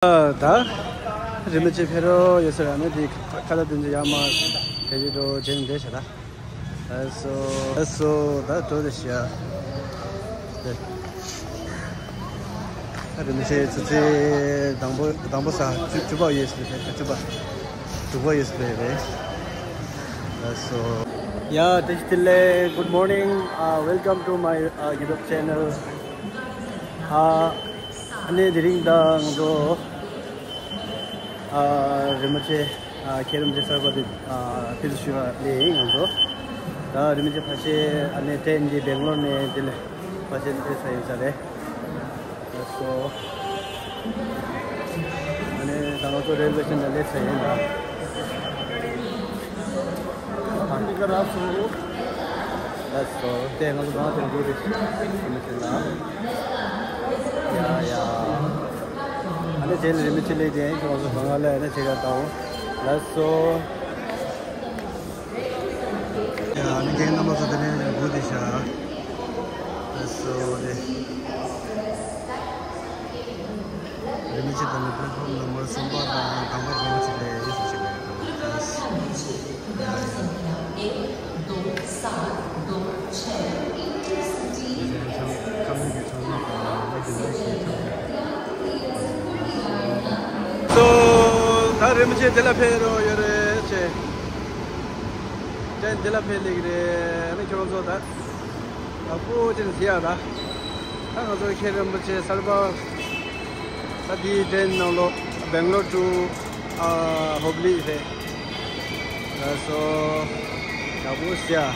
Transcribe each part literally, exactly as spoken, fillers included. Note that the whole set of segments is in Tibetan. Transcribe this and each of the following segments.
ད་རིན་པོ་ཆེ་ཕེབས་རོགས་ཡོད་ཟེར་ཡ་ནི་དེ་ཁ་ཁ་ད་དུང་ཅི་ཡ་མ་དེ་ཅི་འགྲོ་ཇེན་འདྲེ་བྱ་ད། ཨ་སོ་ཨ་སོ་ད་འགྲོ་དེ་ཤ། ད་རིན་པོ་ཆེ་ཆུ་ཚོད་དང་པོ་དང་པོ་ས་བཅུ་བཅུ་པ་ཡོད་ཟེར་བཅུ་པ་དྲུག་པ་ཡོད་ཟེར་རེད། ཨ་སོ། Yeah, this is Tile. Good morning. Uh, welcome to my uh, YouTube channel. Uh, ཨ་ནི་དེ་རིང་ད་ང་ཚོ་ཨ་རིན་པོ་ཆེ་ཨ་མཁན་རིན་པོ་ཆེ་གསར་པ་དེ་ཨ་ཕེབས་བསུ་ཞུ་བ་ལས་ཡིན། ང་ཚོ་ད་རིན་པོ་ཆེ་ཕལ་ཆེར་ཨ་ནི་ཀྲེན་གྱི་སྦེང་ལོར་ནས་དེ་ལས་ཕལ་ཆེར་ཕེབས་ས་ཡིན་ས་རེད། ལགས་སོ། ཨ་ནི་ད་ང་ཚོ་རེལ་ཝེ་སི་ཊེ་ཤན་ལ་སླེབས་ས་ཡིན་ད། ལགས་སོ། དེ་ང་ཚོ་གང་དུ་འགྲོ་རེད་ཞུ་མི་ཤེས་ན། ཡ་ཡ། ཨ་ནི་རྗེས་ལ་རིན་པོ་ཆེ་སླེབས་དེ་ཁྱོད་ང་ཚོ་གང་ག་ལ་ཨ་ནི་ཆེ་ག་དང་། ལགས་སོ། ཡ་ཨ་ནི་རྒན་རྣམ་པ་ཚོ་དེ་ནས་སྒུག་བསྡད་ཤག། ལགས་སོ་དེ། རིན་པོ་ཆེ་དང་ནི་པླེ་ཊི་ཕོམ་ནམ་བར་གསུམ་པ་དང་དང་པོ་གོང་ཚིག་ལས་ཡིན་ཞུ་ཞིག་ལས་དང་། སོ། ད་རིན་པོ་ཆེ་འདི་ལ་ཕེབས་རོགས་ཡོད་རེད་ཅེས། ཅན་འདི་ལ་ཕེབས་ལེགས་རེད། ཨ་ནི་ཁྱོད་ཚོ་ད། ཡག་པོ་ཅན་ཟེར་ཡ་ད། ད་ང་ཚོ་མཁན་རིན་པོ་ཆེ་གསར་པ། ད་དེའི་ཀྲེན་ནང་ལོགས་སྦེང་ལོར་ཊུ་ཨ་ཧོབ་ལི་རེད། ལགས་སོ། ཡག་པོ་ཟེར་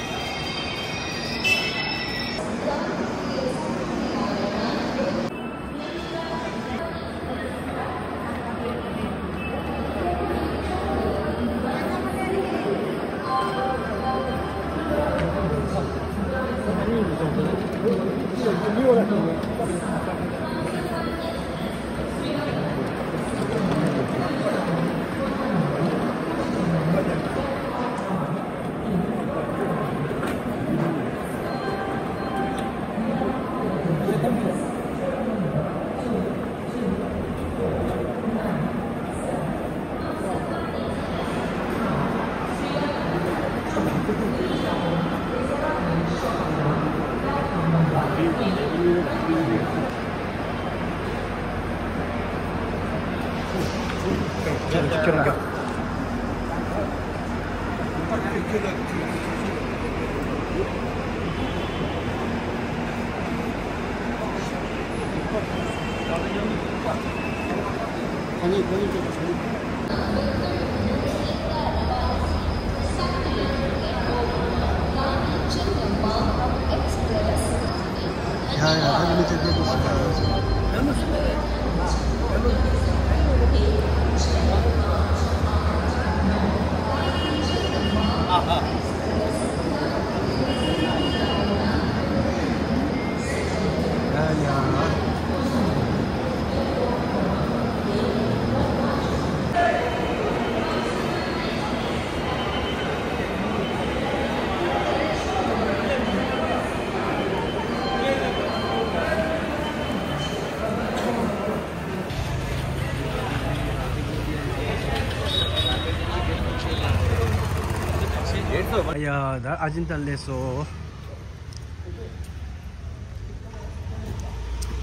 ཡ། ཡ་ད་ཨ་ཇིན་ཏ་ལས་སོ།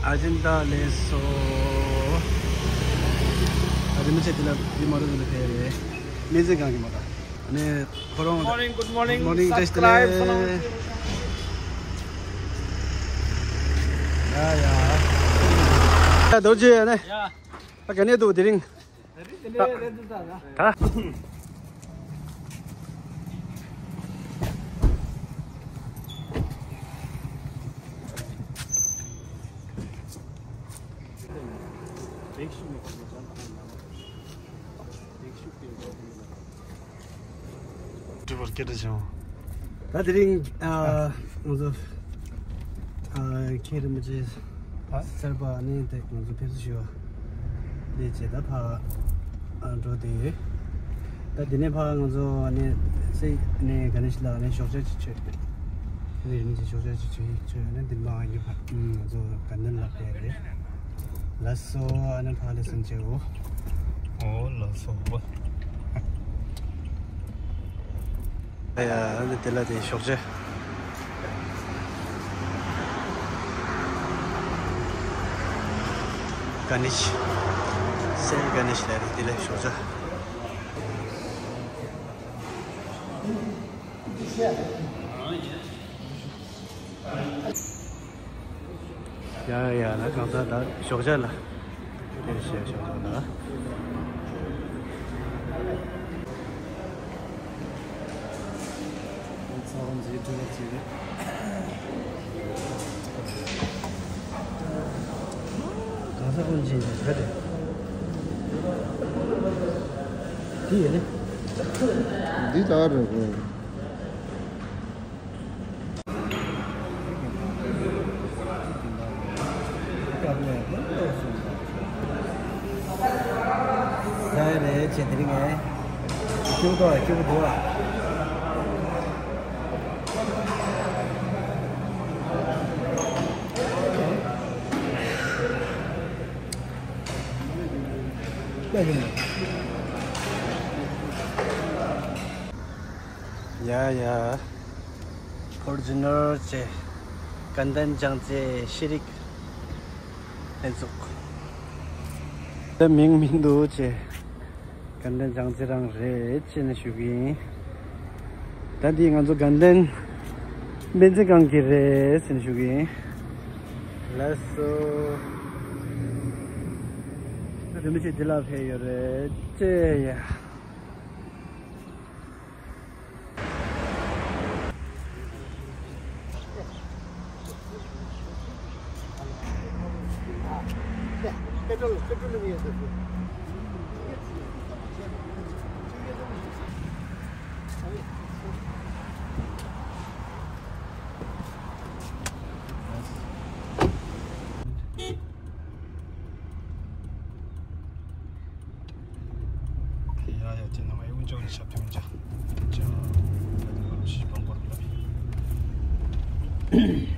ཨ་ཇིན་ཏ་ལས་སོ། ཨ་རིན་པོ་ཆེ་དེ་ལ་དེ་མ་རུ་དེ་ལ་ཕེབས་རེད། སྨན་རྩིས་ཁང་གི་མ་ར། ཨ་ནི་ཁོ་རང་། Good morning, good morning. Morning, subscribe. ཡ་ཡ། ད་རྡོ་རྗེ་ཡ་ནི། ཡ། ད་ག་ནས་འདུག་དེ་རིང་། ད། ཀྲི་བར་སྐད་གྲགས་ཆེན་པོ། ད་དེ་རིང་ཨ་ང་ཚོ་ཨ་མཁན་རིན་པོ་ཆེ་གསར་པ་ནི་དེ་ང་ཚོ་ཕེབས་བསུ་ཞུ་བ་ལས་བྱེད་ད་ཕ་ཨ་འགྲོ་དེ་ཡོད། ད་དེ་ནས་ཕ་ང་ཚོ་ནི་སེ་ནས་ག་ནས་ཤི་ལ་ནས་ཞོགས་ཇ་ཅིག་མཆོད། ནས་རིན་པོ་ཆེ་ཞོགས་ཇ་ཅིག་མཆོད་མཆོད་ནས་འདི་མ་ཡིན་ཕ་ང་ཚོ་དགའ་ལྡན་ལ་ཕེབས་རེད། ལགས་སོ། ཨ་ནི་ཕ་ལེ་སུན་ཅེའོ། ཨོ་ལགས་སོ། ཨ་ཡ། ཨ་ནི་དེ་ལ་དེ་ཞོགས་ཇ། ག་ནི་ཤི། སེལ་ག་ནི་ཤི་ལ་རེད། དེ་ལ་ཞོགས་ཇ། ཡ་ཡ། ལ་གང་ཟག་ལ་ཞོགས་ཇ་ལ། དེ་བཤད་ཞོགས་ཇ་ལ། ཚ་བ་མཛེས་སྤྲོས་པ་ཅིག་རེད། གང་ཟག་དབང་ཆེན་གྱི་གྲ་སྒྲིག་དེ་ཡོད་ནི། འདི་ལྟར་རེད་གོ། ཟ་ཡ་རེད་ཅེས་དེ་རིང་ངས་ཁྱེའུ་ཏོ་ཁྱེའུ་འདུག་ཨ། ཡ་ཡ། ཨོ་རི་ཇི་ནལ་ཅེ་དགའ་ལྡན་བྱང་རྩེ་ཤེས་རིག་ལྷན་ཚོགས། ད་མིང་མི་འདུག་ཅེ། དགའ་ལྡན་བྱང་རྩེ་རང་རེད་ཅེས་ནས་ཞུ་གི་ཡིན། ད་འདི་ང་ཚོ་དགའ་ལྡན་བསྟན་འཛིན་སྒང་གི་རེད་ཟེར་ནས་ཞུ་གི་ཡིན། ལགས་སོ། ད་རིན་པོ་ཆེ་འདི་ལ་ཕེབས་ཡོད་རེད་ཅེ་ཡ། ཡ་ཡ། ཅེ་ནང་ཡོང་ཅོག་ནི་ཞབས་ཐུན་ཅ་ཅ་ད་དུང་ཤི་སྤང་པོར་ལ།